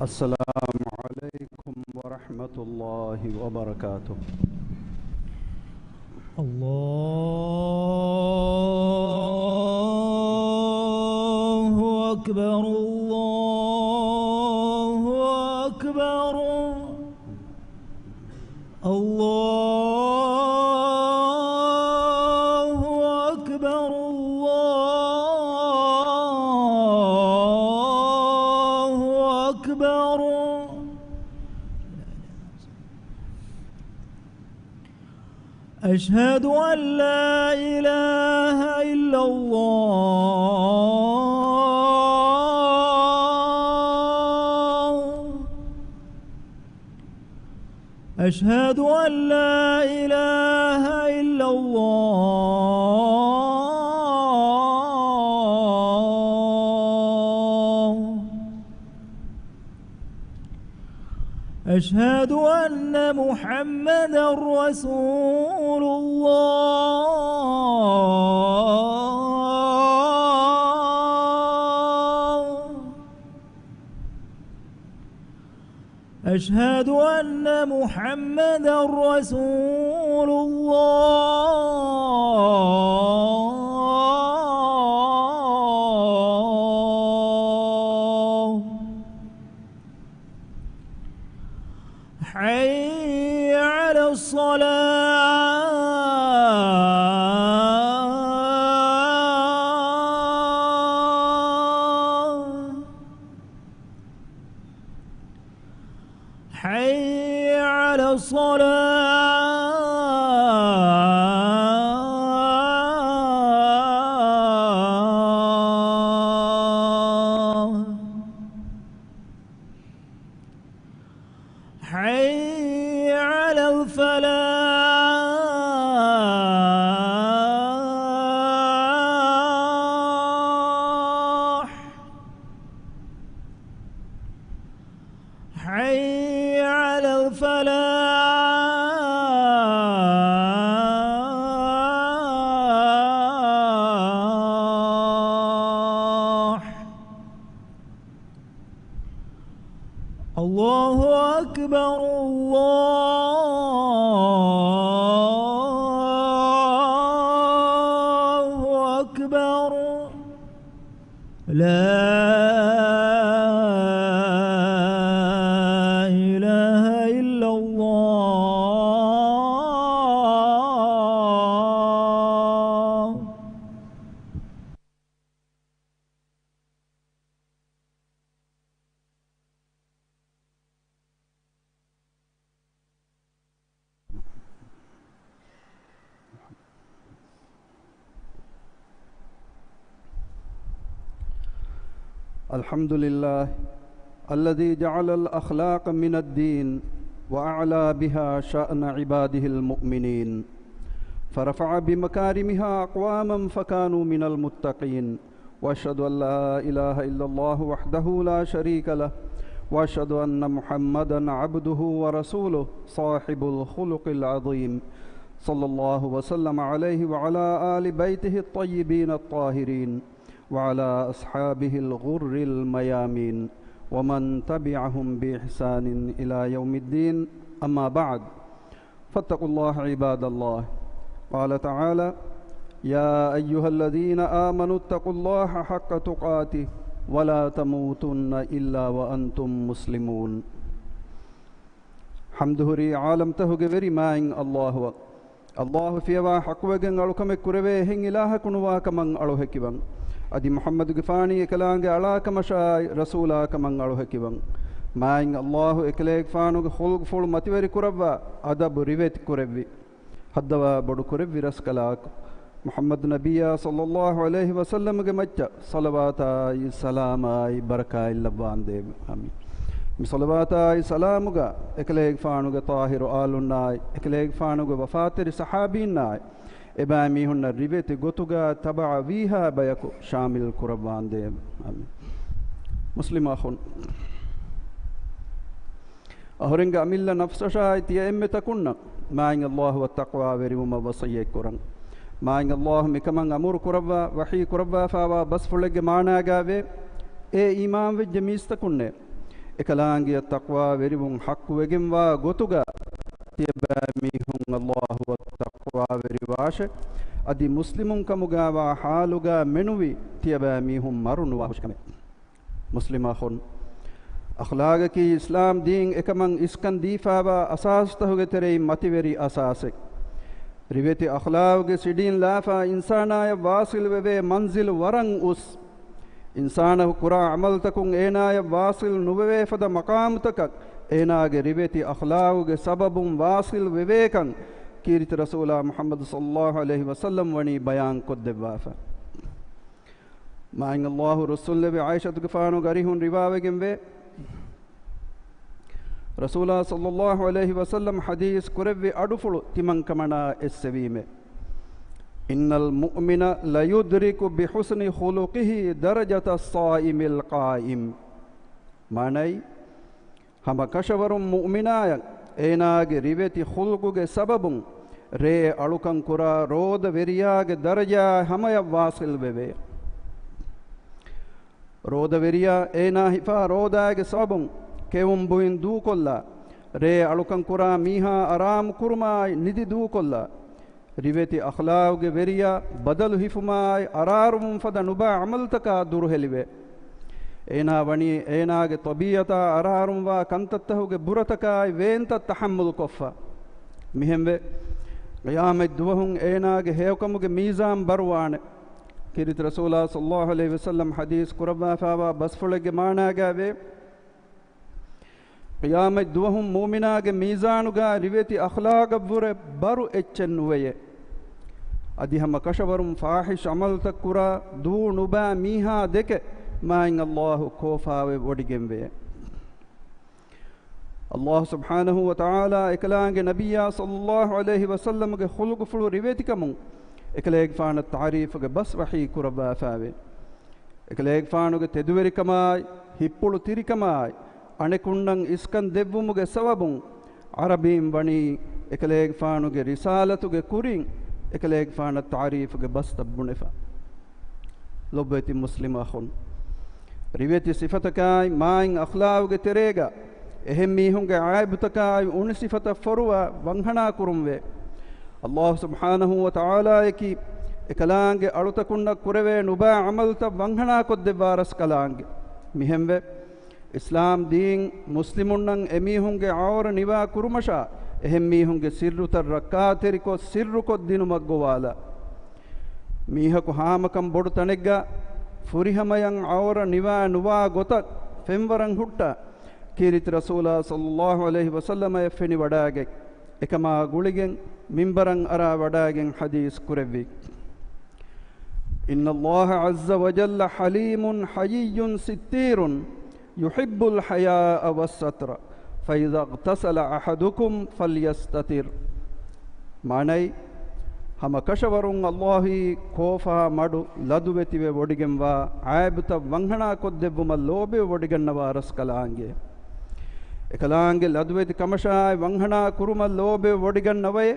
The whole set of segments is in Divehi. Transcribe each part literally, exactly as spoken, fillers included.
السلام عليكم ورحمة الله وبركاته. الله أكبر، الله أكبر. الله أكبر، الله أكبر. أشهد أن لا إله إلا الله. أشهد أن لا إله إلا الله. أشهد أن محمدا رسول الله. أشهد أن محمدا رسول الله. حي على الصلاة. حي على الصلاة. حي على الفلاح. حي على الفلاح. الله أكبر، الله أكبر. لا إله إلا الله. الحمد لله الذي جعل الأخلاق من الدين وأعلى بها شأن عباده المؤمنين، فرفع بمكارمها أقواما فكانوا من المتقين، وأشهد أن لا إله إلا الله وحده لا شريك له، وأشهد أن محمدا عبده ورسوله صاحب الخلق العظيم، صلى الله وسلم عليه وعلى آل بيته الطيبين الطاهرين، وعلى أصحابه الغر الميامين، ومن تبعهم بإحسان إلى يوم الدين، أما بعد، فاتقوا الله عباد الله. قال تعالى: يا أيها الذين آمنوا اتقوا الله حق تقاته ولا تموتن إلا وأنتم مسلمون. ޙަމްދު ހުރީ ޢާލަމްތަހުގެ ވެރި މާތް ﷲ އަށް. ﷲ ފިޔަވާ ޙައްޤުވެގެން އަޅުކަމެއް ކުރެވޭ އެހެން އިލާހަކު ނުވާ ކަމަށް އަޅުހެކިވަން. އަދި މުޙައްމަދުގެފާނީ އެކަލާނގެ އަޅާކަމަށާއި ރަސޫލާކަމަށް އަޅުހެކިވަން. މާތް ﷲ އެކަލޭގެފާނުގެ ޚުލްޤުފުޅު މަތިވެރި ކުރައްވާ، އަދަބު ރިވެތި ކުރެއްވި، ހައްދަވާ ބޮޑު ކުރެއްވި ރަސްކަލާކޮ، މުޙައްމަދު ނަބިއްޔާ ޞައްލައްލާހު ޢަލައިހި ވަސައްލަމްގެ މައްޗަށް ޞަލަވާތާއި ސަލާމާއި ބަރަކާތް ލައްވާނދޭވެ. އާމީން. މި ޞަލަވާތާއި ސަލާމުގަ އެކަލޭގެފާނުގެ ޠާހިރު އާލުންނާއި، އެކަލޭގެފާނުގެ ވަފާތެރި ޞަޙާބީންނާއި، އެބައިމީހުންނަށް ރިވެތި ގޮތުގަ ތަބަޢަވީހާ ބަޔަކު ޝާމިލް ކުރައްވާނދޭވެ. އާމީން. މުސްލިމް އަޚުން. އަހުރެންގެ އަމިއްލަ ނަފްސަށާއި ތިޔަ އެންމެ ތަކުންނަށް މާތް ﷲ އަށް ތަޤްވާވެރިވުމަށް ވަޞިއްޔަތް ކުރަން. މާތް ﷲ މިކަމަށް އަމުރު ކުރައްވާ، ވަޙީ ކުރައްވާފާވާ ބަސްފުޅެއްގެ މާނާގައިވޭ، އޭ އީމާންވެއްޖެ މީސްތަކުންނޭ! އެކަލާނގެއަށް ތަޤްވާވެރިވުން ޙައްޤުވެގެންވާ ގޮތުގަ ތިޔަބައިމީހުން ﷲ އަށް ތަޤްވާވެރިވާށެ. އަދި މުސްލިމުން ކަމުގައިވާ ޙާލުގަ މެނުވީ ތިޔަބައިމީހުން މަރު ނުވާހުށިކަމެއް. މުސްލިމް އަޚުން، އަޚްލާގަކީ އިސްލާމް ދީން އެކަމަށް އިސްކަން ދީފާވާ އަސާސްތަހުގެ ތެރެއިން މަތިވެރި އަސާސެއް. ރިވެތި އަޚްލާގުގެ ސިޑީން ލާފާ އިންސާނާޔަށް ވާސިލް ވެވޭ މަންޒިލު ވަރަށް އުސް. އިންސާނަކު ކުރާ ޢަމަލުތަކުން އޭނާޔަށް ވާސިލް ނުވެވޭ ފަދަ މަޤާމުތަކަށް އޭނާގެ ރިވެތި އަޚްލާގުގެ ސަބަބުން ވާސިލް ވެވޭކަން ކީރިތި ރަސޫލާ މުޙައްމަދު ޞައްލައްލާހު ޢަލައިހި ވަސައްލަމް ވަނީ ބަޔާން ކޮށްދެއްވާފަ. މާތް ﷲ ރުއްސުންލެވި ޢާއިޝަތުގެފާނުގެ އަރިހުން ރިވާވެގެންވޭ، ރަސޫލާ ޞައްލައްލާހު ޢަލައިހި ވަސައްލަމް ޙަދީޘް ކުރެއްވި އަޑުފުޅު ތިމަންކަމަނާ އެއްސެވީމެ. إن المؤمن ليدرك بحسن خلقه درجة الصائم القائم. މާނައީ، ހަމަ ކަށަވަރުން މުއުމިނާޔަށް އޭނާގެ ރިވެތި ޚުލްޤުގެ ސަބަބުން ރޭ އަޅުކަން ކުރާ ރޯދަވެރިޔާގެ ދަރަޖާ ހަމަޔަށް ވާޞިލް ވެވޭ. ރޯދަވެރިޔާ އޭނާ ހިފާ ރޯދާގެ ސަބަބުން ކެއުން ބުއިން ދޫކޮށްލާ، ރޭ އަޅުކަން ކުރާ މީހާ އަރާމު ކުރުމާއި ނިދި ދޫކޮށްލާ، ރިވެތި އަޚްލާގުގެ ވެރިޔާ ބަދަލު ހިފުމާއި އަރާރުވުން ފަދަ ނުބައި ޢަމަލުތަކާ ދުރުހެލިވޭ. އޭނާ ވަނީ އޭނާގެ ޠަބީޢަތާ އަރާރުންވާ ކަންތައްތަހުގެ ބުރަތަކާއި ވޭންތައް ތަޙައްމަލުކޮށްފަ. މިހެންވެ، ޤިޔާމަތް ދުވަހުން އޭނާގެ ހެޔޮކަމުގެ މީޒާން ބަރުވާނެ. ކީރިތި ރަސޫލާ ޞައްލައްލާހު ޢަލައިހި ވަސައްލަމް ޙަދީޘް ކުރައްވާފާވާ ބަސްފުޅެއްގެ މާނާގައިވޭ، ޤިޔާމަތް ދުވަހުން މުއުމިނާގެ މީޒާނުގަ ރިވެތި އަޚްލާގަށްވުރެ ބަރު އެއްޗެއް ނުވެޔޭ. އަދި ހަމަ ކަށަވަރުން ފާޙިޝް ޢަމަލުތައް ކުރާ ދޫ ނުބައި މީހާ ދެކެ މާތް ﷲ ކޯފާވެ ވޮޑިގެންވެޔޭ. ﷲ ސުބްޙާނަހޫ ވަތަޢާލާ އެކަލާނގެ ނަބިއްޔާ ޞައްލައްލާހު ޢަލައިހި ވަސައްލަމްގެ ޚުލުޤުފުޅު ރިވެތިކަމުން އެކަލޭގެފާނަށް ތަޢުރީފުގެ ބަސް ވަޙީ ކުރައްވާފައެވެ. އެކަލޭގެފާނުގެ ތެދުވެރިކަމާއި، ހިތްޕުޅު ތިރިކަމާއި، އަނެކުންނަށް އިސްކަން ދެއްވުމުގެ ސަބަބުން، ޢަރަބީން ވަނީ އެކަލޭގެފާނުގެ ރިސާލަތުގެ ކުރިން އެކަލޭގެފާނަށް ތަޢުރީފުގެ ބަސްތައް ބުނެފަ. ލޮބުވެތި މުސްލިމް އަޚުން، ރިވެތި ސިފަތަކާއި މާތް އަޚްލާގުގެ ތެރޭގަ އެހެން މީހުންގެ ޢައިބުތަކާއި އުނި ސިފަތައް ފޮރުވާ ވަންހަނާ ކުރުންވޭ. ﷲ ސުބްޙާނަހޫ ވަތަޢާލާއަކީ އެކަލާނގެ އަޅުތަކުންނަށް ކުރެވޭ ނުބައި ޢަމަލުތައް ވަންހަނާ ކޮށްދެއްވާ ރަސްކަލާނގެ. މިހެންވެ، އިސްލާމް ދީން މުސްލިމުންނަށް އެމީހުންގެ ޢައުރަ ނިވާ ކުރުމަށާ، އެހެން މީހުންގެ ސިއްރުތައް ރައްކާތެރިކޮށް ސިއްރުކޮށްދިނުމަށް ގޮވާލާ. މީހަކު ހާމަކަން ބޮޑު ތަނެއްގަ ފުރިހަމަޔަށް ޢައުރަ ނިވާ ނުވާ ގޮތަށް ފެންވަރަށް ހުއްޓާ، ކީރިތި ރަސޫލާ ޞައްލައްލާހު ޢަލައިހި ވަސައްލަމަޔަށް ފެނިވަޑާގެން، އެކަމާ ގުޅިގެން މިންބަރަށް އަރާ ވަޑާގެން ޙަދީޘް ކުރެއްވި. إن الله عز وجل حليم حيي ستير يحب الحياء والستر فإذا اغتسل أحدكم فليستتر. މާނައީ، ހަމަ ކަށަވަރުން ﷲ އީ ކޯފާ މަޑު ލަދުވެތިވެ ވޮޑިގެންވާ ޢައިބުތައް ވަންހަނާ ކޮށްދެއްވުމަށް ލޯބިވެ ވޮޑިގަންނަވާ ރަސްކަލާނގެ. އެކަލާނގެ ލަދުވެތި ކަމަށާއި ވަންހަނާ ކުރުމަށް ލޯބިވެ ވޮޑިގަންނަވައޭ.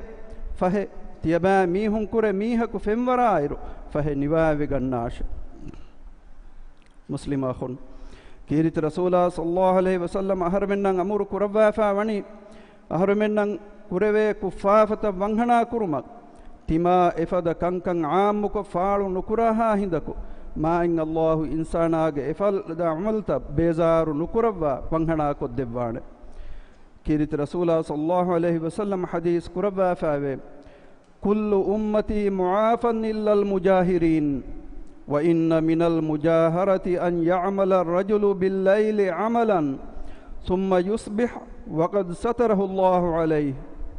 ފަހެ، ތިޔަބައި މީހުން ކުރެ މީހަކު ފެންވަރާއިރު، ފަހެ ނިވާވެގަންނާށެ. މުސްލިމް އަޚުން، ކީރިތި ރަސޫލާ ޞައްލައްލާހު ޢަލައިހި ވަސައްލަމަ އަހަރުމެންނަށް އަމުރު ކުރައްވާފާ ވަނީ، އަހަރުމެންނަށް ކުރެވޭ ކުށްފާފަތައް ވަންހަނާ ކުރުމަށް، ތިމާ އެފަދަ ކަންކަން ޢާއްމުކޮށް ފާޅު ނުކުރާހާ ހިނދަކު، މާތް ﷲ އިންސާނާގެ އެފަދަ ޢަމަލުތައް ބޭޒާރު ނުކުރައްވާ ވަންހަނާ ކޮށްދެއްވާނެ. ކީރިތި ރަސޫލާ ޞައްލައްލާހު ޢަލައިހި ވަސައްލަމަ ޙަދީޘް ކުރައްވާފައެވެ. كل أمتي معافى إلا المجاهرين، وإن من المجاهرة أن يعمل الرجل بالليل عملا ثم يصبح وقد ستره الله عليه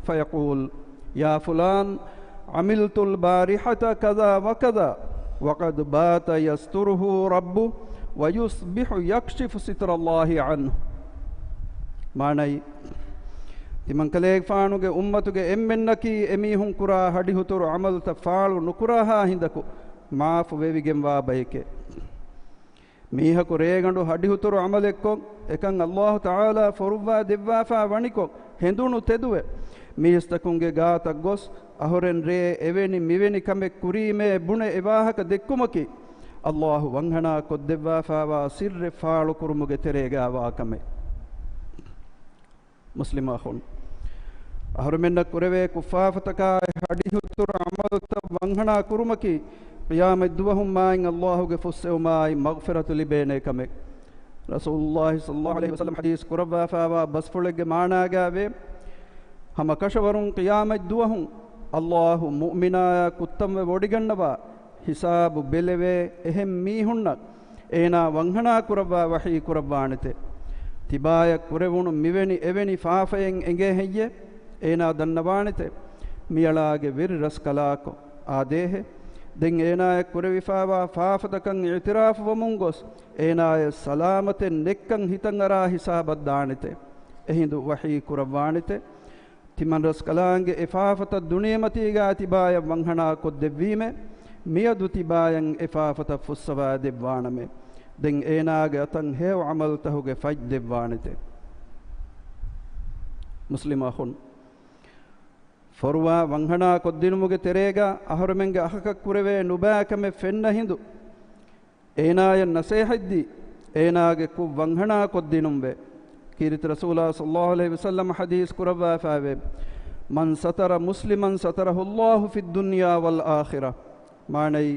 فيقول: يا فلان، عملت البارحة كذا وكذا، وقد بات يستره ربه ويصبح يكشف ستر الله عنه. މާނައީ، ތިމަންކަލޭގެފާނުގެ އުއްމަތުގެ އެންމެންނަކީ އެމީހުން ކުރާ ހަޑިހުތުރު ޢަމަލުތައް ފާޅު ނުކުރާހާ ހިނދަކު މާފު ވެވިގެންވާ ބައެކޭ. މީހަކު ރޭގަނޑު ހަޑިހުތުރު ޢަމަލެއްކޮށް، އެކަން ﷲ ތަޢާލާ ފޮރުއްވާ ދެއްވާފާ ވަނިކޮށް، ހެނދުނު ތެދުވެ، މީސްތަކުންގެ ގާތަށް ގޮސް، އަހުރެން ރޭ އެވެނި މިވެނި ކަމެއް ކުރީމޭ ބުނެ އެ ވާހަކަ ދެއްކުމަކީ، ﷲ ވަންހަނާ ކޮށްދެއްވާފާވާ ސިއްރެއް ފާޅުކުރުމުގެ ތެރޭގާ ވާ ކަމެއް. މުސްލިމް އަޚުން، އަހަރުމެންނަށް ކުރެވޭ ކުށްފާފަތަކާއި ހަޑިހުތުރު ޢަމަލުތައް ވަންހަނާ ކުރުމަކީ، ޤިޔާމަތްދުވަހު މާތް ﷲ ގެ ފުއްސެވުމާއި މަޣްފިރަތު ލިބޭނެ ކަމެއް. ރަސޫލުﷲ ޞައްލަﷲ ޢަލައިހި ވަސައްލަމަ ޙަދީޘް ކުރައްވާފައިވާ ބަސްފުޅެއްގެ މާނާގައިވޭ، ހަމަ ކަށަވަރުން ޤިޔާމަތްދުވަހު ﷲ މުއުމިނާއާ ކުއްތަންވެ ވޮޑިގަންނަވާ، ހިސާބު ބެލެވޭ އެހެން މީހުންނަށް އޭނާ ވަންހަނާ ކުރައްވާ ވަޙީ ކުރައްވާނެތެ. ތިބާޔަށް ކުރެވުނު މިވެނި އެވެނި ފާފައެއް އެނގޭ ހެއްޔޭ؟ އޭނާ ދަންނަވާނެތެ. މިއަޅާގެ ވެރި ރަސްކަލާކޮ އާދޭހެ. ދެން އޭނާޔަށް ކުރެވިފައިވާ ފާފަތަކަށް އިޢުތިރާފު ވަމުން ގޮސް، އޭނާޔަށް ސަލާމަތެއް ނެތްކަން ހިތަށް އަރާ ހިސާބަށް ދާނެތެ. އެހިނދު ވަޙީ ކުރައްވާނެތެ. ތިމަން ރަސްކަލާނގެ އެ ފާފަތައް ދުނިޔެމަތީގަ ތިބާޔަށް ވަންހަނާ ކޮށްދެއްވީމެ، މިއަދު ތިބާޔަށް އެ ފާފަތައް ފުއްސަވާ ދެއްވާނަމޭ. ދެން އޭނާގެ އަތަށް ހެޔޮ ޢަމަލުތަހުގެ ފަތް ދެއްވާނެތެ. މުސްލިމް އަޚުން، ފޮރުވާ ވަންހަނާ ކޮށްދިނުމުގެ ތެރޭގަ އަހަރުމެންގެ އަޚަކަށް ކުރެވޭ ނުބައިކަމެއް ފެންނަ ހިނދު، އޭނާޔަށް ނަސޭހަތްދީ، އޭނާގެ ކުށް ވަންހަނާ ކޮށްދިނުންވެ. ކީރިތި ރަސޫލާ ޞައްލަﷲ ޢަލައިހި ވަސައްލަމަ ޙަދީޘް ކުރައްވާފައިވޭ، "من ستر مسلما ستره الله في الدنيا والآخرة." މާނައީ،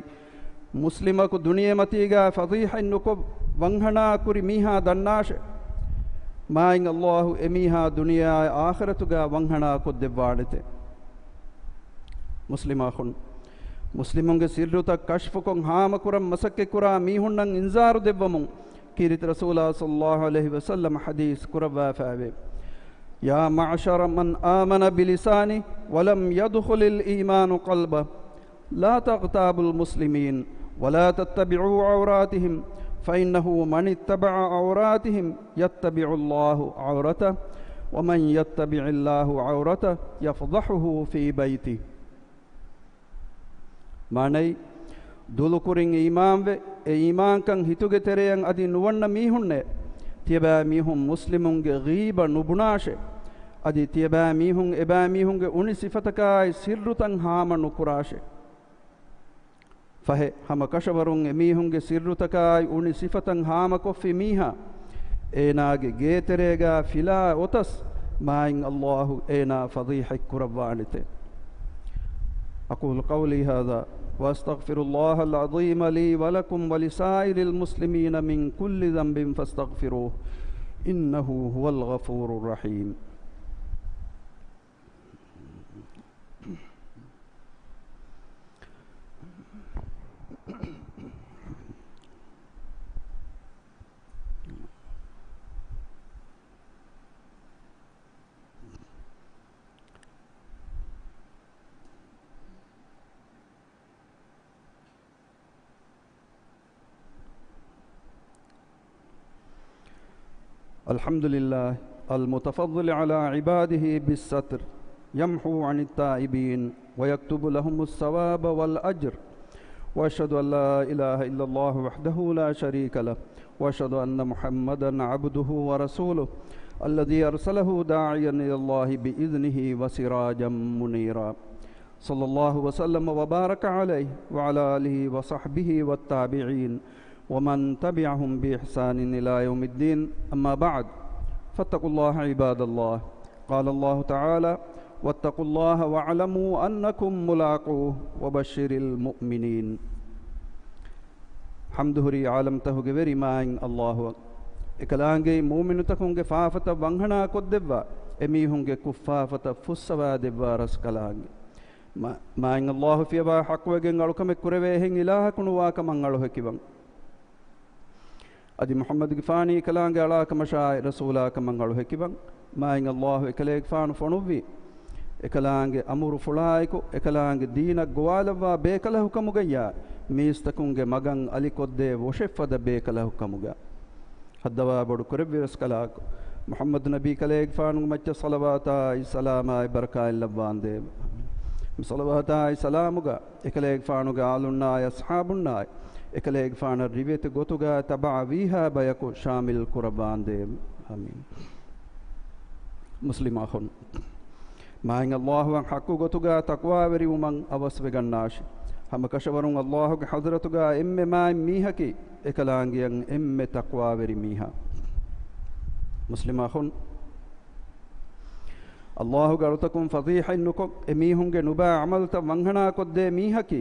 މުސްލިމަކު ދުނިޔެމަތީގަ ފަޟީޙަތް ނުކޮށް ވަންހަނާ ކުރި މީހާ ދަންނާށެ، މާތް ﷲ އެމީހާ ދުނިޔެއާއި އާޚިރަތުގަ ވަންހަނާ ކޮށްދެއްވާނެތެ. މުސްލިމް އަޚުން، މުސްލިމުންގެ ސިއްރުތައް ކަޝްފުކޮށް ހާމަކުރަން މަސައްކަތްކުރާ މީހުންނަށް އިންޒާރު ދެއްވަމުން، ކީރިތި ރަސޫލާ ޞައްލަﷲ ޢަލައިހި ވަސައްލަމަ ޙަދީޘް ކުރައްވާފައިވޭ، "يا معشر من آمن بلسانه ولم يدخل الإيمان قلبه، لا تغتابوا المسلمين ولا تتبعوا عوراتهم، فإنه من اتبع عوراتهم يتبع الله عورته، ومن يتبع الله عورته يفضحه في بيته." މާނައީ، ދުލުކުރިން އީމާންވެ، އެ އީމާންކަން ހިތުގެ ތެރެއަށް އަދި ނުވަންނަ މީހުންނޭ، ތިޔަބައިމީހުން މުސްލިމުންގެ ޣީބަ ނުބުނާށޭ، އަދި ތިޔަބައިމީހުން އެބައިމީހުންގެ އުނި ސިފަތަކާއި ސިއްރުތައް ހާމަ ނުކުރާށޭ. ފަހެ، ހަމަ ކަށަވަރުން އެމީހުންގެ ސިއްރުތަކާއި އުނި ސިފަތައް ހާމަކޮށްފި މީހާ، އޭނާގެ ގޭތެރޭގަ ފިލާ އޮތަސް، މާތް ﷲ އޭނާ ފަޟީޙަތް ކުރައްވާނެތެ. أقول قولي هذا وأستغفر الله العظيم لي ولكم ولسائر المسلمين من كل ذنب فاستغفروه إنه هو الغفور الرحيم. الحمد لله المتفضل على عباده بالستر، يمحو عن التائبين ويكتب لهم الثواب والأجر، وأشهد أن لا إله إلا الله وحده لا شريك له، وأشهد أن محمدا عبده ورسوله الذي أرسله داعيا إلى الله بإذنه وسراجا منيرا. صلى الله وسلم وبارك عليه وعلى آله وصحبه والتابعين ومن تبعهم بإحسان إلى يوم الدين. أما بعد، فاتقوا الله عباد الله. قال الله تعالى: "واتقوا الله واعلموا أنكم ملاقوه وبشر المؤمنين." ޙަމްދު ހުރީ ޢާލަމްތަހުގެ ވެރި މާތް ﷲ އަށް. އެކަލާނގެއިން މުއުމިނުތަކުންގެ ފާފަތައް ވަންހަނާ ކޮށްދެއްވާ، އެމީހުންގެ ކުށްފާފަތައް ފުއްސަވާ ދެއްވާ ރަސްކަލާނގެ. މާ-، މާތް ﷲ ފިޔަވާ ޙައްޤުވެގެން އަޅުކަމެއް ކުރެވޭ އެހެން އިލާހަކު ނުވާ ކަމަށް އަޅު ހެކިވަން. އަދި މުޙައްމަދުގެފާނީ އެކަލާނގެ އަޅާ ކަމަށާއި ރަސޫލާ ކަމަށް އަޅު ހެކިވަން. މާތް ﷲ އެކަލޭގެފާނު ފޮނުއްވީ، އެކަލާނގެ އަމުރުފުޅާއެކު، އެކަލާނގެ ދީނަށް ގޮވާލައްވާ ބޭކަލަހުކަމުގައްޔާ، މީސްތަކުންގެ މަގަށް އަލިކޮށްދޭ ވޮށެއްފަދަ ބޭކަލަހުކަމުގަ. ހައްދަވާ ބޮޑު ކުރެއްވި ރަސްކަލާކޮ، މުޙައްމަދު ނަބީ ކަލޭގެފާނުގެ މައްޗަށް ޞަލަވާތާއި ސަލާމާއި ބަރަކާތް ލައްވާނދޭ. މި ޞަލަވާތާއި ސަލާމުގަ އެކަލޭގެފާނުގެ އާލުންނާއި އަޞްޙާބުންނާއި، އެކަލޭގެފާނަށް ރިވެތި ގޮތުގަ ތަބަޢަވީހާ ބަޔަކު ޝާމިލް ކުރައްވާނދޭ. އާމީން. މުސްލިމް އަޚުން، މާތް ﷲ އަށް ޙައްޤު ގޮތުގަ ތަޤްވާވެރިވުމަށް އަވަސްވެގަންނާށި. ހަމަކަށަވަރުން ﷲ ގެ ޙަޟްރަތުގަ އެންމެ މާތް މީހަކީ އެކަލާނގެއަށް އެންމެ ތަޤްވާވެރި މީހާ. މުސްލިމް އަޚުން، އައްލާހުގެ އަޅުތަކުން ފަޟީޙަތް ނުކޮށް، އެ މީހުންގެ ނުބައި ޢަމަލުތައް ވަންހަނާކޮށްދޭ މީހަކީ،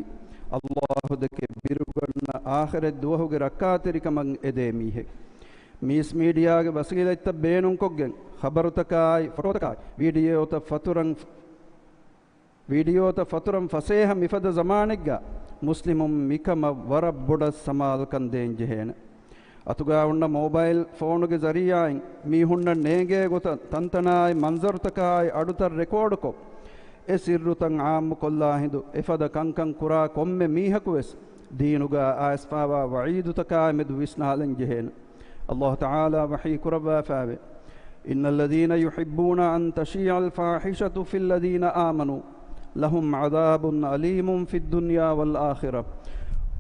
އައްލާހު ދެކެ ބިރުގަންނަ އާޚިރަތް ދުވަހުގެ ރައްކާތެރިކަމަށް އެދޭ މީހެއް. މީސް މީޑިއާގެ ވަސީލަތްތައް ބޭނުންކޮށްގެން، ޚަބަރުތަކާއި، ފޮޓޯތަކާއި، ވީޑިއޯތައް ފަތުރަން، ވީޑިއޯތައް ފަތުރަން ފަސޭހަ މިފަދަ ޒަމާނެއްގަ، މުސްލިމުން މިކަމަށް ވަރަށް ބޮޑަށް ސަމާލުކަން ދޭން ޖެހޭނެ. އަތުގަ އޮންނަ މޯބައިލް ފޯނުގެ ޒަރީޢާއިން މީހުންނަށް ނޭނގޭ ގޮތަށް ތަންތަނާއި މަންޒަރުތަކާއި އަޑުތައް ރެކޯޑުކޮށް، އެ ސިއްރުތައް ޢާއްމުކޮށްލާ ހިނދު، އެފަދަ ކަންކަން ކުރާ ކޮންމެ މީހަކުވެސް ދީނުގަ އައިސްފާވާ ވަޢީދުތަކާއިމެދު ވިސްނާލަން ޖެހޭނެ. އައްލާހު ތަޢާލާ ވަޙީ ކުރައްވާފައިވޭ، إن الذين يحبون أن تشيع الفاحشة في الذين آمنوا لهم عذاب أليم في الدنيا والآخرة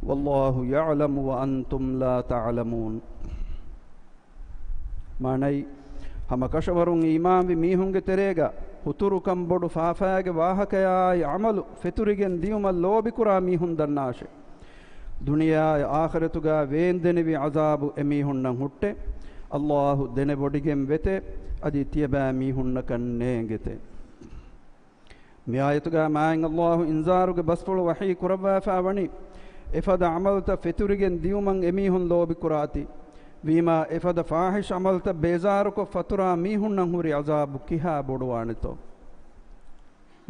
والله يعلم وأنتم لا تعلمون. މާނައީ، ހަމަކަށަވަރުން އީމާންވި މީހުންގެ ތެރޭގަ ހުތުރުކަން ބޮޑު ފާފައިގެ ވާހަކަޔާއި ޢަމަލު ފެތުރިގެން ދިޔުމަށް ލޯބިކުރާ މީހުން ދަންނާށޭ. ދުނިޔެއާއި އާޚިރަތުގަ ވޭންދެނިވި ޢަޒާބު އެމީހުންނަށް ހުއްޓޭ. އައްލާހު ދެނެބޮޑިގެން ވެތޭ، އަދި ތިޔަބައިމީހުންނަކަށް ނޭނގެތޭ. މި އާޔަތުގަ މާތް އައްލާހު އިންޒާރުގެ ބަސްފުޅު ވަޙީ ކުރައްވާފައި ވަނީ، އެފަދަ ޢަމަލުތައް ފެތުރިގެން ދިޔުމަށް އެމީހުން ލޯބިކުރާތީ. ވީމާ، އެފަދަ ފާޙިޝް ޢަމަލުތައް ބޭޒާރުކޮށް ފަތުރާ މީހުންނަށް ހުރި ޢަޒާބު ކިހާ ބޮޑުވާނެތޯ؟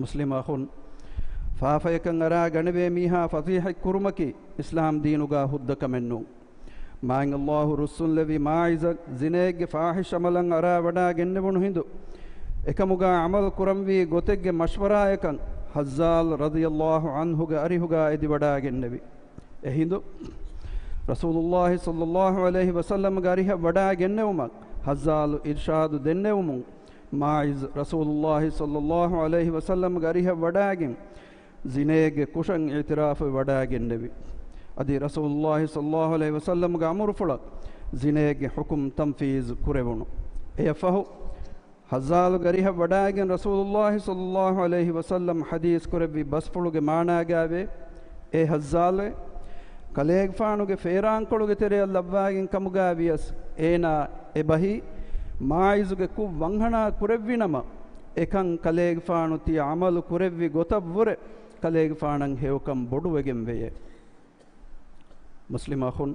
މުސްލިމް އަޚުން، ފާފަޔަކަށް އަރާ ގަނެވޭ މީހާ ފަޟީޙަތް ކުރުމަކީ އިސްލާމް ދީނުގަ ހުއްދަ ކަމެއް ނޫން. މާތް އައްލާހު ރުއްސުންލެވި މާޢިޒަށް ޒިނޭއްގެ ފާޙިޝް ޢަމަލަށް އަރާވަޑާ ގެންނެވުނު ހިނދު، އެކަމުގަ ޢަމަލު ކުރަންވީ ގޮތެއްގެ މަޝްވަރާޔަކަށް ހައްޒާލް ރަޟިޔައްލާހު ޢަންހުގެ އަރިހުގަ އެދިވަޑާގެންނެވި. އެހިނދު، ރަސޫލުއްލާހި ޞައްލައްލާހު ޢަލައިހި ވަސައްލަމްގެ އަރިހަށް ވަޑާގެންނެވުމަށް ހައްޒާލު އިރްޝާދު ދެންނެވުމުން، މާޢިޒް ރަސޫލުއްލާހި ޞައްލައްލާހު ޢަލައިހި ވަސައްލަމްގެ އަރިހަށް ވަޑާގެން، ޒިނޭގެ ކުށަށް އިޢުތިރާފުވެ ވަޑާގެންނެވި. އަދި ރަސޫލުއްލާހި ޞައްލައްލާހު ޢަލައިހި ވަސައްލަމްގެ އަމުރުފުޅަށް ޒިނޭގެ ޙުކުމް ތަންފީޒު ކުރެވުނު. އެޔަށްފަހު، ހައްޒާލުގެ އަރިހަށް ވަޑާގެން ރަސޫލުއްލާހި ޞައްލައްލާހު ޢަލައިހި ވަސައްލަމް ޙަދީޘް ކުރެއްވި ބަސްފުޅުގެ މާނާގައިވޭ، އޭ ހައްޒާލުއޭ! ކަލޭގެފާނުގެ ފޭރާންކޮޅުގެ ތެރެއަށް ލައްވާގެން ކަމުގައި ވިޔަސް، އޭނާ އެބަހީ މާޢިޒުގެ ކުށް ވަންހަނާ ކުރެއްވިނަމަ، އެކަން ކަލޭގެފާނު ތިޔަ ޢަމަލު ކުރެއްވި ގޮތަށްވުރެ، ކަލޭގެފާނަށް ހެޔޮކަން ބޮޑުވެގެން ވެޔޭ. މުސްލިމް އަޚުން،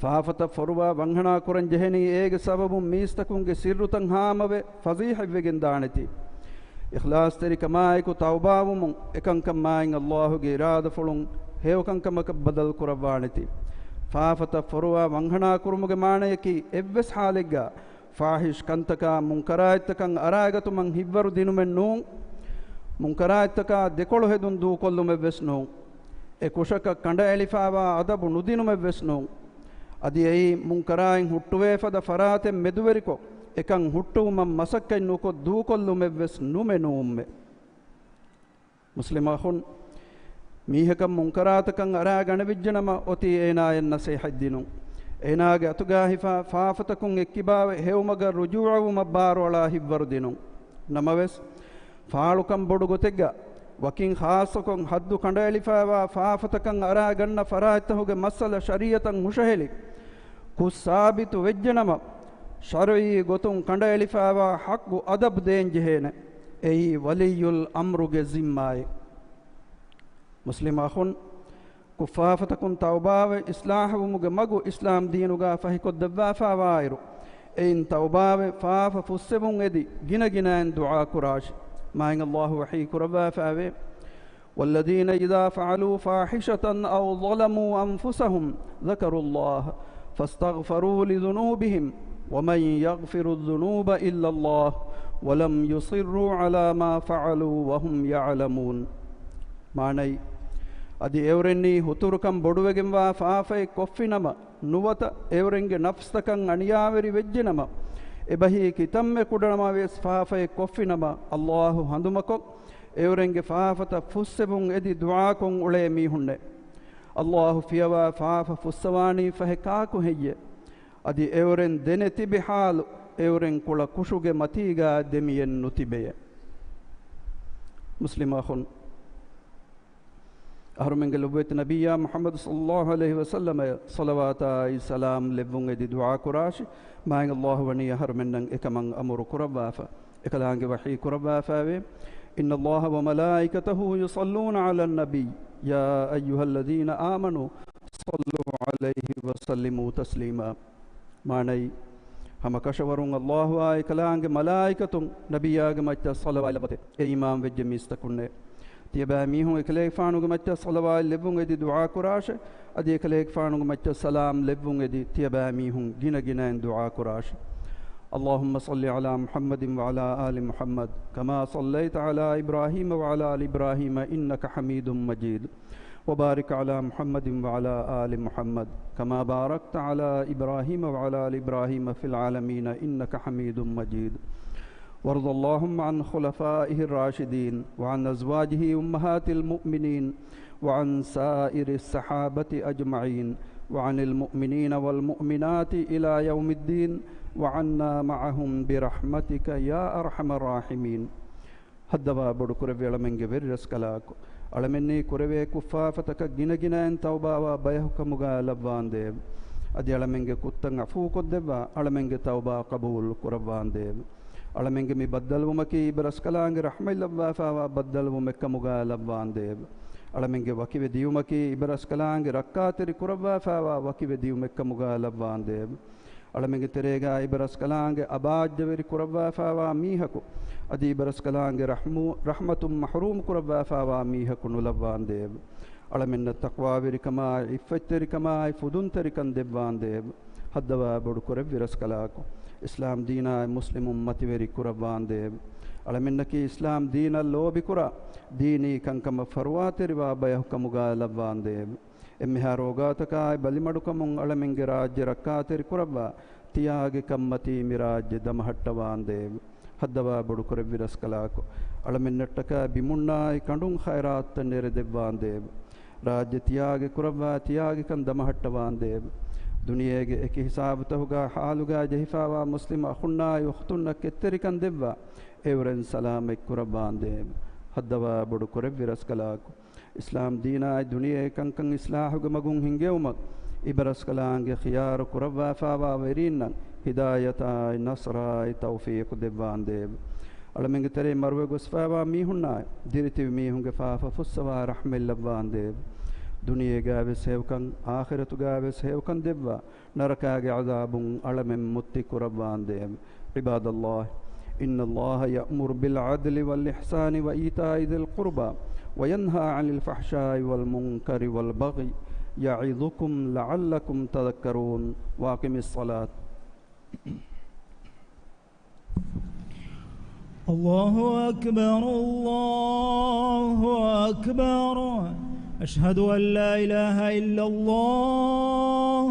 ފާފަތައް ފޮރުވާ ވަންހަނާ ކުރަން ޖެހެނީ އޭގެ ސަބަބުން މީސްތަކުންގެ ސިއްރުތައް ހާމަވެ ފަޟީޙަތްވެގެން ދާނެތީ. އިޚްލާޞްތެރިކަމާއެކު ތައުބާވުމުން އެކަންކަން މާތް އައްލާހުގެ އިރާދަފުޅުން ހެޔޮކަންކަމަކަށް ބަދަލު ކުރައްވާނެތީ. ފާފަތައް ފޮރުވާ ވަންހަނާ ކުރުމުގެ މާނަޔަކީ އެއްވެސް ޙާލެއްގަ ފާޙިޝް ކަންތަކާ މުންކަރާތްތަކަށް އަރާގަތުމަށް ހިއްވަރު ދިނުމެއް ނޫން. މުންކަރާތްތަކާ ދެކޮޅު ހެދުން ދޫކޮށްލުމެއްވެސް ނޫން. އެ ކުށަކަށް ކަނޑައެޅިފައިވާ އަދަބު ނުދިނުމެއްވެސް ނޫން. އަދި އެއީ މުންކަރާތް ހުއްޓުވޭ ފަދަ ފަރާތެއް މެދުވެރިކޮށް، އެކަން ހުއްޓުވުމަށް މަސައްކަތް ނުކޮށް ދޫކޮށްލުމެއްވެސް ނުމެ ނޫންމެ. މުސްލިމް އަޚުން، މީހަކަށް މުންކަރާތަކަށް އަރާ ގަނެވިއްޖެނަމަ އޮތީ އޭނާޔަށް ނަސޭހަތް ދިނުން. އޭނާގެ އަތުގަ ހިފާ ފާފަތަކުން އެއްކިބާވެ ހެޔޮމަގަށް ރުޖޫޢަވުމަށް ބާރުއަޅާ ހިއްވަރު ދިނުން. ނަމަވެސް، ފާޅުކަން ބޮޑު ގޮތެއްގަ ވަކިން ޚާއްޞަކޮށް ޙައްދު ކަނޑައެޅިފައިވާ ފާފަތަކަށް އަރާ ގަންނަ ފަރާތްތަހުގެ މައްސަލަ ޝަރީޢަތަށް ހުށަހެޅި ކުށް ސާބިތު ވެއްޖެނަމަ، ޝަރުޢީ ގޮތުން ކަނޑައެޅިފައިވާ ޙައްޤު އަދަބު ދޭންޖެހޭނެ. އެއީ ވަލިއްޔުލް އަމްރުގެ ޒިންމާއެއް. މުސްލިމް އަޚުން، ކުށްފާފަތަކުން ތައުބާވެ އިޞްލާޙުވުމުގެ މަގު އިސްލާމް ދީނުގަ ފަހިކޮށްދެއްވާފައިވާއިރު، އެއިން ތައުބާވެ ފާފަ ފުއްސެވުން އެދި، ގިނަގިނައިން ދުޢާ ކުރާށި. މާތް އައްލާހު ވަޙީ ކުރައްވާފައިވޭ، والذين إذا فعلوا فاحشة أو ظلموا أنفسهم ذكروا الله فاستغفروا لذنوبهم ومن يغفر الذنوب إلا الله ولم يصروا على ما فعلوا وهم يعلمون. މާނައީ، އަދި އެއުރެންނީ ހުތުރުކަން ބޮޑުވެގެންވާ ފާފައެއް ކޮށްފިނަމަ، ނުވަތަ އެއުރެންގެ ނަފްސްތަކަށް އަނިޔާވެރި ވެއްޖެނަމަ، އެބަހީ ކިތަންމެ ކުޑަނަމަވެސް ފާފައެއް ކޮށްފިނަމަ، އައްލާހު ހަނދުމަކޮށް، އެއުރެންގެ ފާފަތައް ފުއްސެވުން އެދި ދުޢާކޮށް އުޅޭ މީހުންނޭ. އައްލާހު ފިޔަވާ ފާފަ ފުއްސަވާނީ ފަހެ ކާކު ހެއްޔޭ؟ އަދި އެއުރެން ދެނެ ތިބި ޙާލު، އެއުރެން ކުޅަ ކުށުގެ މަތީގާ ދެމިއެއް ނުތިބެޔޭ. މުސްލިމް އަޚުން، އަހަރުމެންގެ ލޮބުވެތި ނަބިއްޔާ މުޙައްމަދު ޞައްލައްލާހު ޢަލައިހި ވަސައްލަމަށް ޞަލަވާތާއި ސަލާމް ލެއްވުން އެދި ދުޢާ ކުރާށި. މާތް އައްލާހު ވަނީ އަހަރުމެންނަށް އެކަމަށް އަމުރު ކުރައްވާފަ. އެކަލާނގެ ވަޙީ ކުރައްވާފައިވޭ، إن الله وملائكته يصلون على النبي يا أيها الذين آمنوا صلوا عليه وسلموا تسليما. މާނައީ، ހަމަ ކަށަވަރުން އައްލާހުއާ އެކަލާނގެ މަލާއިކަތުން ނަބިއްޔާގެ މައްޗަށް ޞަލަވާތް ލައްވަތެ، އެ އީމާން ވެއްޖެ މީސްތަކުންނޭ. ތިޔަބައިމީހުން އެކަލޭގެފާނުގެ މައްޗަށް ޞަލަވާތް ލެއްވުން އެދި ދުޢާ ކުރާށޭ، އަދި އެކަލޭގެފާނުގެ މައްޗަށް ސަލާމް ލެއްވުން އެދި ތިޔަބައިމީހުން ގިނަ ގިނައިން ދުޢާ ކުރާށޭ. اللهم صل على محمد وعلى آل محمد كما صليت على إبراهيم وعلى آل إبراهيم إنك حميد مجيد. وبارك على محمد وعلى آل محمد كما باركت على إبراهيم وعلى آل إبراهيم في العالمين إنك حميد مجيد. وارض اللهم عن خلفائه الراشدين وعن أزواجه أمهات المؤمنين وعن سائر الصحابة أجمعين وعن المؤمنين والمؤمنات إلى يوم الدين وعنا معهم برحمتك يا أرحم الراحمين. ހައްދަވާ ބޮޑު ކުރެއްވި އަޅަމެންގެ ވެރިރަސްކަލާކޮ، އަޅަމެންނީ ކުރެވޭ ކުށްފާފަތަކަށް ގިނަގިނައިން ތައުބާވާ ބަޔަކު ކަމުގައި ލައްވާނދޭވެ. އަދި އަޅަމެންގެ ކުށްތައް ޢަފޫކޮށްދެއްވާ، އަޅަމެންގެ ތައުބާ ޤަބޫލު ކުރައްވާނދޭވެ. އަޅަމެންގެ މި ބައްދަލުވުމަކީ އިބަރަސްކަލާނގެ ރަޙްމަތް ލައްވާފައިވާ ބައްދަލުވުމެއްކަމުގައި ލައްވާނދޭވެ. އަޅަމެންގެ ވަކިވެ ދިޔުމަކީ އިބަރަސްކަލާނގެ ރައްކާތެރި ކުރައްވާފައިވާ ވަކިވެ ދިޔުމެއްކަމުގައި ލައްވާނދޭވެ. އަޅަމެންގެ ތެރޭގައި އިބަރަސްކަލާނގެ އަބާއްޖަވެރި ކުރައްވާފައިވާ މީހަކު، އަދި އިބަރަސްކަލާނގެ ރަޙްމު-، ރަޙްމަތުން މަޙްރޫމް ކުރައްވާފައިވާ މީހަކު ނުލައްވާނދޭވެ. އަޅަމެންނަށް ތަޤްވާވެރިކަމާއި، ޢިއްފަތްތެރިކަމާއި، ފުދުންތެރިކަން ދެއްވާނދޭވެ. ހައްދަވާ ބޮޑު ކުރެއްވި ރަސްކަލާކޮ، އިސްލާމް ދީނާއި މުސްލިމުން މަތިވެރި ކުރައްވާނދޭވެ. އަޅަމެންނަކީ އިސްލާމް ދީނަށް ލޯބިކުރާ، ދީނީ ކަންކަމަށް ފަރުވާތެރިވާ ބަޔަކު ކަމުގައި ލައްވާނދޭވެ. އެންމެހާ ރޯގާތަކާއި ބަލިމަޑުކަމުން އަޅަމެންގެ ރާއްޖެ ރައްކާތެރި ކުރައްވާ، ތިޔާގެ ކަންމަތީ މި ރާއްޖެ ދަމަހައްޓަވާނދޭވެ. ހައްދަވާ ބޮޑު ކުރެއްވި ރަސްކަލާކޮ، އަޅަމެންނަށްޓަކާ ބިމުންނާއި ކަނޑުން ޚައިރާތްތައް ނެރެދެއްވާނދޭވެ. ރާއްޖެ ތިޔާގެ ކުރައްވާ ތިޔާގެ ކަން ދަމަހައްޓަވާނދޭވެ. ދުނިޔޭގެ އެކި ހިސާބުތަކުގަ ޙާލުގަ ޖެހިފައިވާ މުސްލިމް އަޚުންނާއި އުޚްތުންނަށް ކެތްތެރިކަން ދެއްވާ، އެއުރެން ސަލާމަތް ކުރައްވާނދޭވެ. ހައްދަވާ ބޮޑު ކުރެއްވި ރަސްކަލާކޮ، އިސްލާމް ދީނާއި ދުނިޔެ ކަންކަން އިސްލާހުގެ މަގުން ހިންގެވުމަށް އިބަރަސްކަލާނގެ ޚިޔާރު ކުރައްވާފައިވާ ވެރީންނަށް ހިދާޔަތާއި ނަޞްރާއި ތައުފީޤު ދެއްވާނދޭވެ. އަޅަމެންގެ ތެރެއިން މަރުވެ ގޮސްފައިވާ މީހުންނާއި، ދިރިތިބި މީހުންގެ ފާފަ ފުއްސަވާ ރަޙްމަތް ލައްވާނދޭވެ. ދުނިޔޭގައިވެސް ހެޔޮކަން، އާޚިރަތުގައިވެސް ހެޔޮކަން ދެއްވާ، ނަރަކާގެ ޢަޛާބުން އަޅަމެން މުއްތި ކުރައްވާނދޭވެ. عباد الله، إن الله يأمر بالعدل والإحسان وإيتاء ذي القربى وينهى عن الفحشاء والمنكر والبغي يعظكم لعلكم تذكرون. وأقم الصلاة. الله أكبر، الله أكبر. أشهد أن لا إله إلا الله.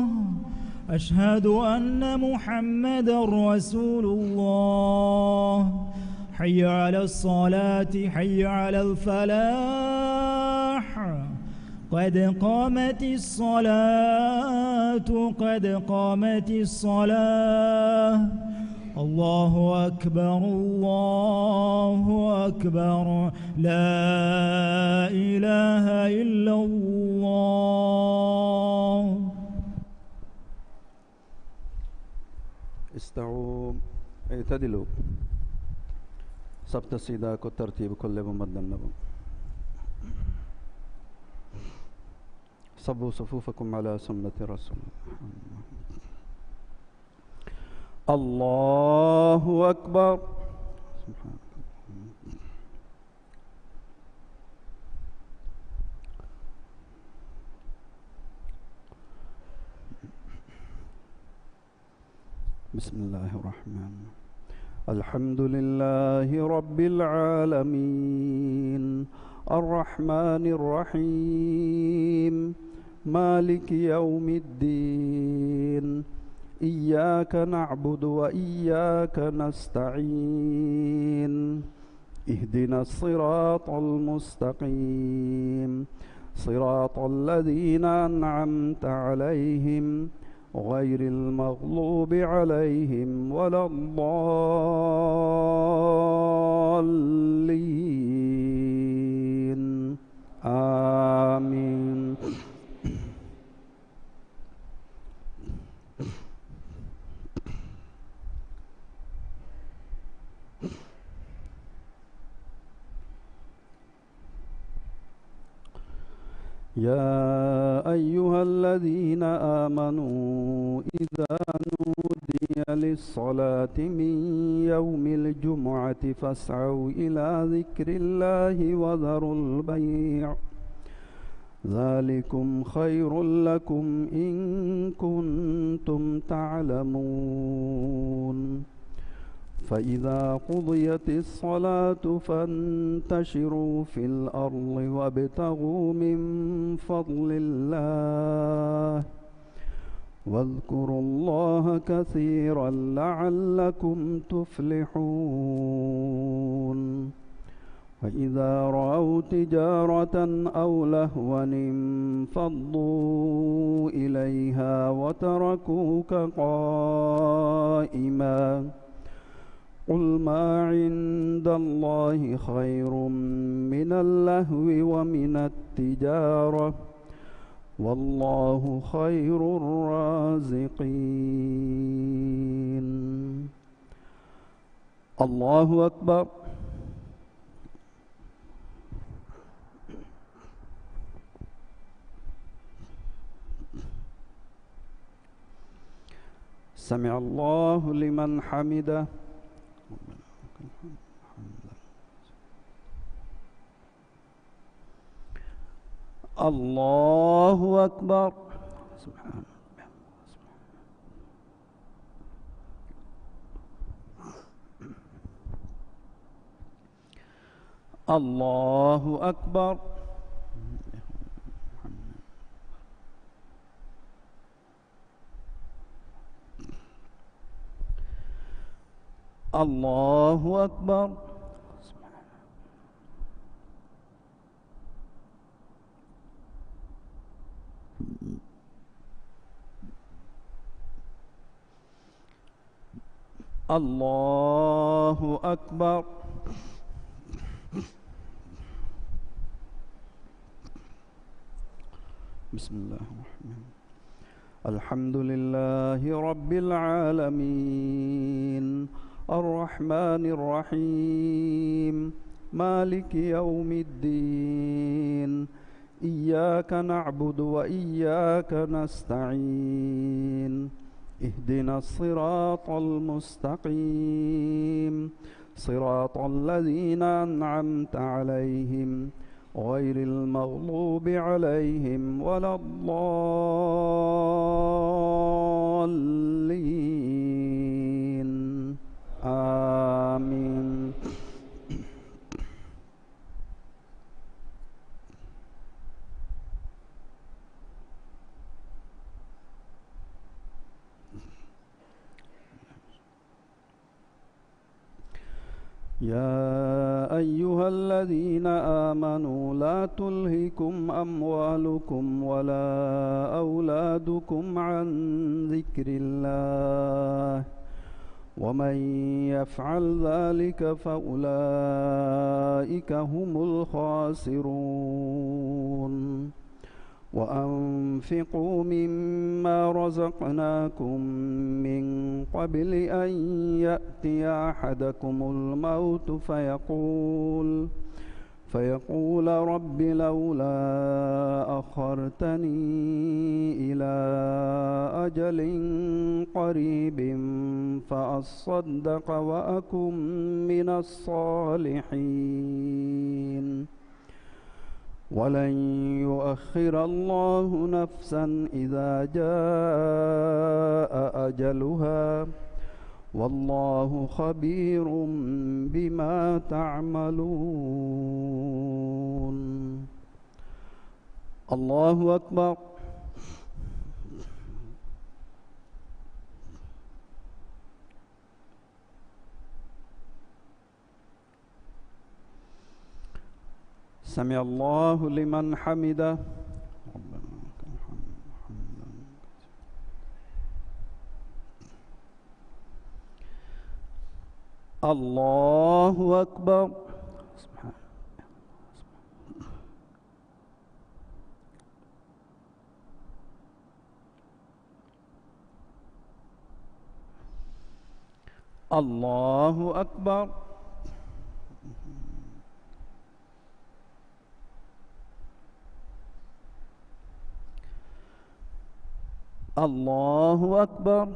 أشهد أن محمدا رسول الله. حي على الصلاة، حي على الفلاح. قد قامت الصلاة، قد قامت الصلاة. الله أكبر، الله أكبر. لا إله إلا الله. استووا، اعتدلوا. ސަފްތައް ސީދާކޮށް ތަރުތީބު ކޮށްލެވުމަށް ދަންނަވަން. سووا صفوفكم على سنة رسول الله. الله أكبر. سبحان الله. بسم الله الرحمن الرحيم. الحمد لله رب العالمين. الرحمن الرحيم. مالك يوم الدين. إياك نعبد وإياك نستعين. اهدنا الصراط المستقيم، صراط الذين أنعمت عليهم، غير المغضوب عليهم ولا الضالين. آمين. يا أيها الذين آمنوا إذا نودي للصلاة من يوم الجمعة فاسعوا إلى ذكر الله وذروا البيع، ذلكم خير لكم إن كنتم تعلمون. فإذا قضيت الصلاة فانتشروا في الأرض وابتغوا من فضل الله، واذكروا الله كثيرا لعلكم تفلحون. وإذا رأوا تجارة أو لهوا انفضوا إليها وتركوك قائما. قل ما عند الله خير من اللهو ومن التجارة، والله خير الرازقين. الله أكبر. سمع الله لمن حمده. الله أكبر. سبحان الله. الله أكبر. الله أكبر. الله أكبر. بسم الله الرحمن الرحيم. الحمد لله رب العالمين. الرحمن الرحيم. مالك يوم الدين. إياك نعبد وإياك نستعين. اهدنا الصراط المستقيم. صراط الذين أنعمت عليهم غير المغضوب عليهم ولا الضالين. آمين. يا أيها الذين آمنوا لا تلهكم أموالكم ولا أولادكم عن ذكر الله، ومن يفعل ذلك فأولئك هم الخاسرون. وأنفقوا مما رزقناكم من قبل أن يأتي أحدكم الموت فيقول، فيقول رب لولا أخرتني إلى أجل قريب فأصدق وأكن من الصالحين. ولن يؤخر الله نفسا إذا جاء أجلها، والله خبير بما تعملون. الله أكبر. سمع الله لمن حمده. ربنا لك الحمد حمدا. الله أكبر. سبحان الله. الله أكبر. الله أكبر.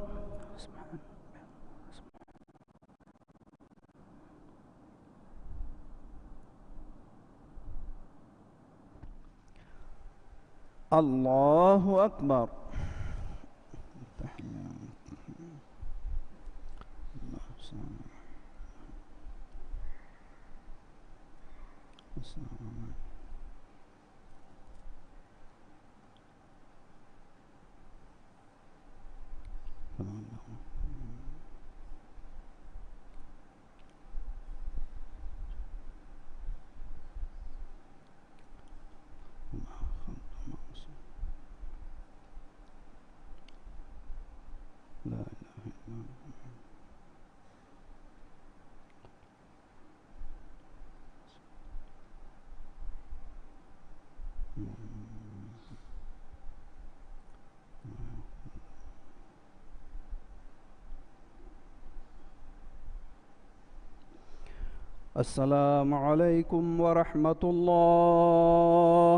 الله أكبر. لا إله إلا الله. السلام عليكم ورحمة الله.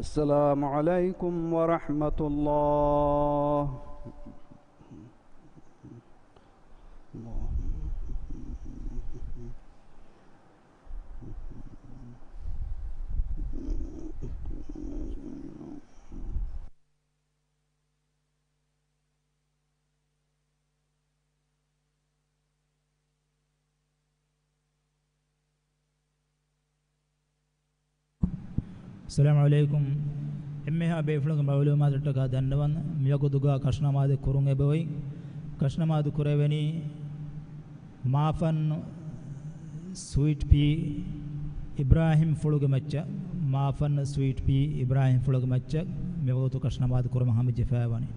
السلام عليكم ورحمة الله. އައްސަލާމު ޢަލައިކުމް. އެންމެހާ ބޭފުޅުންގެ މަޢުލޫމާތަށްޓަކާ ދަންނަވަން، މިވަގުތުގަ ކަށިނަމާދު ކުރުން އެބައޮތް. ކަށިނަމާދު ކުރެވެނީ މާފަން ސުވީޓް ޕީ އިބްރާހިމް ފުޅުގެ މައްޗަށް، މާފަން ސުވީޓް ޕީ އިބްރާހިމް ފުޅުގެ މައްޗަށް މިވަގުތު ކަށިނަމާދު ކުރުމަށް ހަމަޖެހިފައިވަނީ.